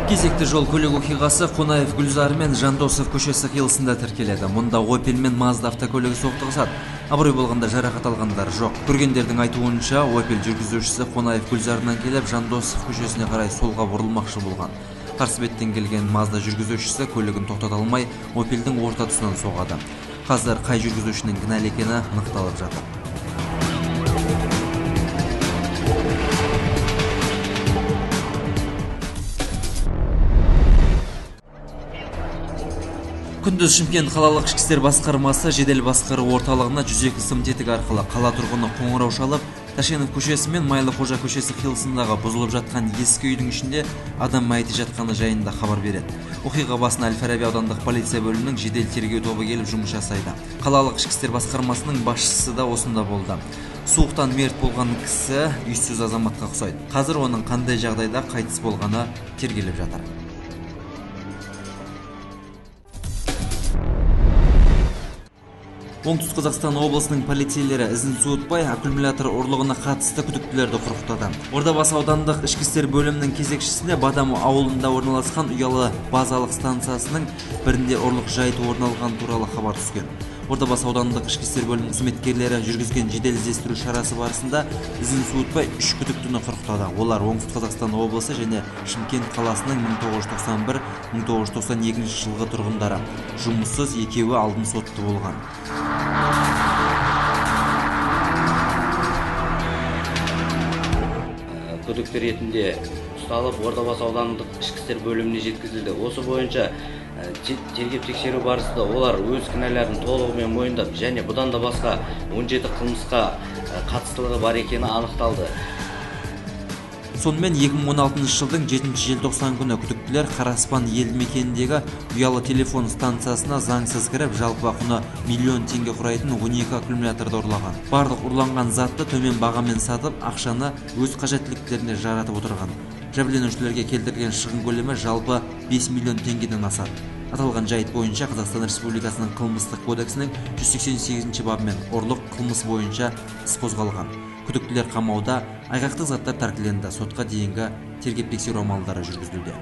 Кезекті жол көлік оқиғасы Қонаев Гүлзары мен Жандосов көшесі қиылысында тіркеледі. Мұнда Opel мен Mazda автокөлігі соқтығысады. Абырой болғанда жарақат алғандар жоқ. Көргендердің айтуынша, Opel жүргізушісі Қонаев Гүлзарынан келіп, Жандосов көшесіне қарай солға бұрылмақшы болған. Қарсы беттен келген Mazda жүргізушісі көлігін тоқтата алмай, Opel'дің орта тұсынан соғады. Қазір қай жүргізушінің кінәлі екені анықталып жатыр. Күндіз Шымкент қалалық ішкі істер басқармасы жедел басқару орталығына 102 сым тетігі арқылы қала тұрғыны қоңырау шалып, Ташенов көшесі мен Майлықожа көшесі қиылысындағы бұзылып жатқан ескі үйдің ішінде адам мәйіті жатқаны жайында хабар береді. Оқиға басына Әл-Фараби аудандық полиция бөлімінің жедел тергеу тобы келіп жұмыс жасайды. Қалалық ішкі істер басқармасының басшысы да осында болды. Суықтан мерт болған кісі үйсіз азаматқа ұқсайды. Қазір оның қандай жағдайда қайтыс болғаны тергеліп жатыр. Оңтүстік Қазақстан облысының полицейлері ізін суытпай аккумулятор ұрлығына қатысты күдіктілерді құрықтады. Ордабасы аудандық ішкі істер бөлімінің кезекшісіне Бадам ауылында орналасқан ұялы базалық станциясының бірінде ұрлық жайты орын алған туралы хабар түскен. Ордабасы аудандық ішкі істер бөлімінің қызметкерлері жүргізген жедел іздестіру шарасы барысында ізін суытпай 3 күдіктіні құрықтады. Олар Оңтүстік Қазақстан облысы және Шымкент қаласының 1991-1992 жылғы тұрғындары. Жұмыссыз, екеуі алдын сотты болған. Күдікті ретінде ұсталып, Ордабасы аудандық ішкі істер бөліміне жеткізілді. Осы бойынша тергеп тексеру барысында олар өз кінәлерін толығымен мойындап және бұдан да басқа 17 қылмысқа қатыстылығы бар екені анықталды. Сонымен 2016 жылдың 7 желтоқсан күні күдіктілер Қараспан елді мекеніндегі ұялы телефон станциясына заңсыз кіріп, жалпы құны миллион теңге құрайтын 12 аккумуляторды ұрлаған. Барлық ұрланған затты төмен бағамен сатып, ақшаны өз қажеттіліктеріне жаратып отырған. Жәбірленушілерге келтірілген шығын көлемі жалпы 5 миллион теңгеден асады. Аталған жайт бойынша Қазақстан Республикасының қылмыстық кодексінің 188 бабымен ұрлық қылмыс бойынша іс қозғалған. Күдіктілер қамауда, айғақтық заттар тәркіленді, сотқа дейінгі тергеп тексеру амалдары жүргізілуде.